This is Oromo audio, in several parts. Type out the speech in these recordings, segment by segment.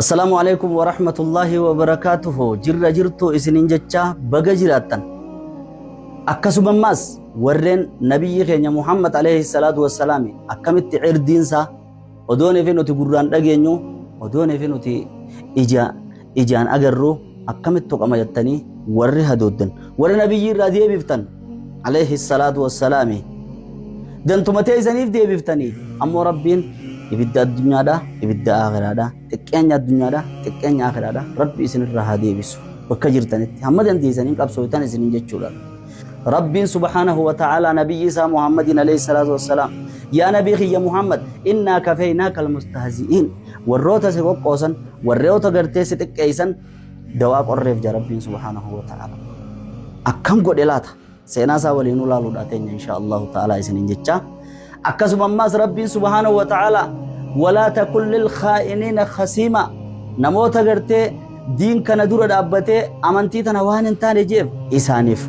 Assalaamu alaikum wa rahmatullahi wa barakaatuhu. Jirra jirtu isinin jecha baga jiraattan. Akkasuma ammaas warreen nabiyyi keenya Muhammad alayhi salaatu wassalaami akkamitti cirdiinsaa odoon fi nuti gurraan dhageenyu, odoon fi nuti ija ijaan agarru akkamitti tuqama jettanii warri hadooddan, warri nabiyyi irraa deebiftan alayhi salaatu wassalaami, dantuma teessaniif deebiftanii, ammoo Rabbiin ibidda addunyaadha, ibidda aakhiraadha, xiqqeenya addunyaadha, xiqqeenya aakhiraadha, Rabbi isinirraa haa deebisu. Bakka jirtanitti hamma dandeessaniin qabsootan isinin jechuudha. Rabbiin subhaanahu wa ta'ala nabiyyi isaa Muhammadiin alayhi salaatu wassalaam, yaa nabii kiyya Muhammad, innaa kafeynaaka almustahzi'iin, warroota si qoqqoosan, warroota gartee si xiqqeessan dawaa qorreef jaa. Rabbiin subhaanahu wa ta'ala akkam godhe laata? Seenaa isaa waliin ulaaluudha teenya insha Allahu ta'ala isinin jecha. Akkasuma ammaas Rabbiin subhaanahu wa ta'ala walaa takun lil khaa'iniina khasiima, namoota gartee diin kana dura dhaabbatee amantii tana waan hin taane jeef isaaniif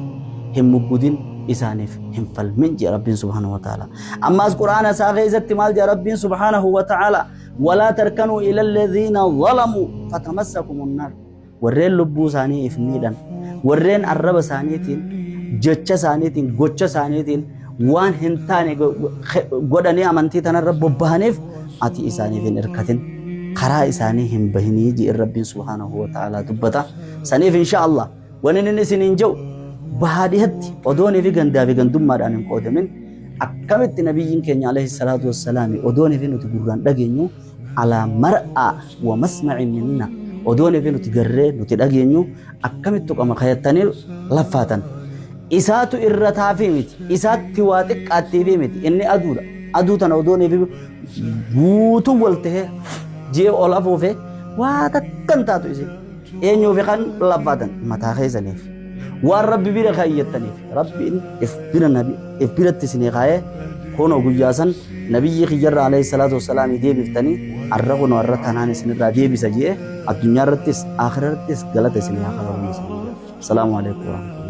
hin muggudin, isaaniif hin falmin jee Rabbiin subhaanahu wa ta'ala. Ammaas Qur'aana isaa keessatti maal jee Rabbiin subhaanahu wa ta'ala? Walaa tarkanuu ila alladhiina zalamuu fatamassakumun naar. Warreen lubbuu isaanii if miidhan, warreen arraba isaaniitiin, jecha isaaniitiin, gocha isaaniitiin waan hin taane godhanii amantii tanarra bobbahaniif ati isaaniif hin hirkatin, karaa isaanii hin bahinii ji'in Rabbiin subhaanahu wa ta'ala dubbata. Saniif insha Allah wani inni isiniin jedhu, bahaa dhihatti odoonii fi gandaa fi gandummaadhaan hin qoodamin, akkamitti nabiyyiin keenya alayhi salaatu wassalaami odoonii fi nuti gurraan dhageenyu, alaa mar'aa wa masma'i minna, odoonii fi nuti garree nuti dhageenyu akkamitti tuqama kayattanii laffaatan? Isaatu irra taafii miti, isaatti waa xiqqaattiifii miti. Inni aduudha. Aduu tana odoonii fi guutuu wal tahee jee ol afuufe waa takka hin taatu. Isin eenyuufi kan laffaatan? Mataa keessaniif, waan Rabbi bira kaayyattaniif. Rabbiin if bira nabi if biratti isinii kaayee, kunoo guyyaa san nabiyyi kiyyarra alayhi salaatu wassalaamii deebiftanii, arra kunoo arra tanaan isinirraa deebisa jee, addunyaa irrattis aakhira irrattis galata isinii haa kafaluun isinii jedha. Assalaamu alaikum warahmatullahi.